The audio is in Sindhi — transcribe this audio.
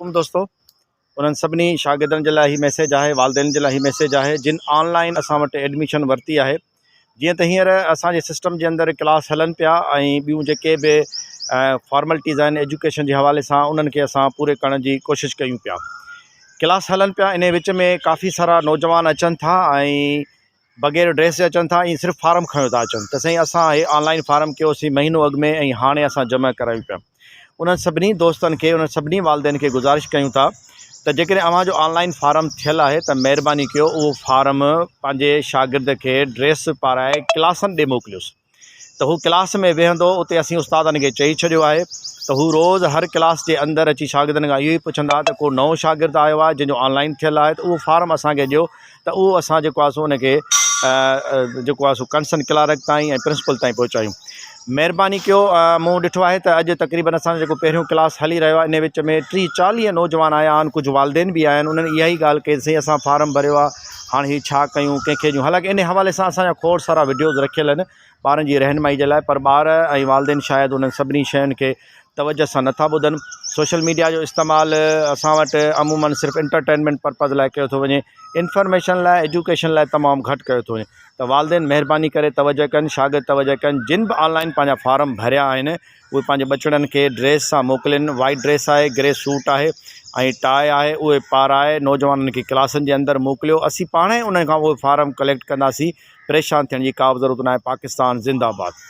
عليڪم دوستو انهن سڀني شاگردن جي لاء هي ميسيج آهي والدين جي لاء هي ميسيج آهي جن آن لائن اسان وٽ ايڊميشن ورتي آهي جيئن ته هينئر اسان جي سسٽم جي اندر ڪلاس هلن پيا ۽ ٻيون جيڪي به فارملٽيز آهن ايجوڪيشن جي حوالي سان انهن کي اسان پوري ڪرڻ جي ڪوشش ڪيون پيا ڪلاس هلن پيا انهي وچ ۾ ڪافي سارا نوجوان اچن ٿا ۽ بغير ڊريس جي اچن ٿا ۽ صرف فارم کڻيو ٿا اچن ته سائين اسان هي آن لائن فارم ڪيوسين مهينو اڳ ۾ ۽ هاڻي اسان جمع ڪرايون پيا انهن سڀني دوستن کي انهن سڀني والدين کي گذارش ڪيون ٿا ته جيڪڏهن اوهان جو آن لائن فارم ٿيل آهي ته مهرباني ڪيو اهو فارم پنهنجي شاگرد کي ڊريس پارائي ڪلاسن ڏي موڪليوس ته هو ڪلاس ۾ ويهندو اتي اسين استادن کي چئي ڇڏيو آهي ته هو روز هر ڪلاس جي اندر اچي شاگردن کان اهو ئي پڇندا ته ڪو نئون شاگرد آيو آهي جنهن جو آن لائن ٿيل آهي ته اهو فارم اسان کي ڏيو ته اهو اسان جيڪو آهي سو ان کي جيڪو آهي سو ڪنسرن ڪلارڪ تائين ۽ پرنسپل تائين پهچايون مهرباني ڪيو مون ڏٺو آهي ته اڄ تقريبن اسان جو جيڪو پهريون ڪلاس هلي رهيو آهي ان وچ ۾ ٽيهه چاليهه نوجوان آيا آهن ڪجهه والدين به آيا آهن انهن اها ئي ڳالهه ڪئي سائين اسان فارم ڀريو آهي هاڻ هي ڇا ڪيون ڪنهن کي ڏيون حالانڪه ان حوالي سان اسان جا کوڙ سارا وڊيوز رکيل آهن ٻارن جي رهنمائي جي لاء پر ٻار ۽ والدين شايد انهن سڀني شين کي توجه سان نٿا ٻڌن سوشل ميڊيا جو استعمال اسان وٽ عمومن صرف انٽرٽينمينٽ پرپز لاء ڪيو ٿو وڃي انفارميشن لاء ايجوڪيشن لاء تمام گهٽ ڪيو ٿو وڃي ته والدين مهرباني ڪري توجه ڪن شاگرد توجه ڪن جن به آن لائن پنهنجا فارم ڀريا آهن اهي پنهنجي ٻچڙن کي ڊريس سان موڪلين وائيٽ ڊريس آهي گري سوٽ آهي ۽ ٽاء آهي اهي پارائي نوجوانن کي ڪلاسن جي اندر موڪليو اسين پاڻ ئي انهن کان اهي فارم ڪليڪٽ ڪنداسين پريشان ٿيڻ جي ڪا به ضرورت ناهي پاڪستان زنده آباد.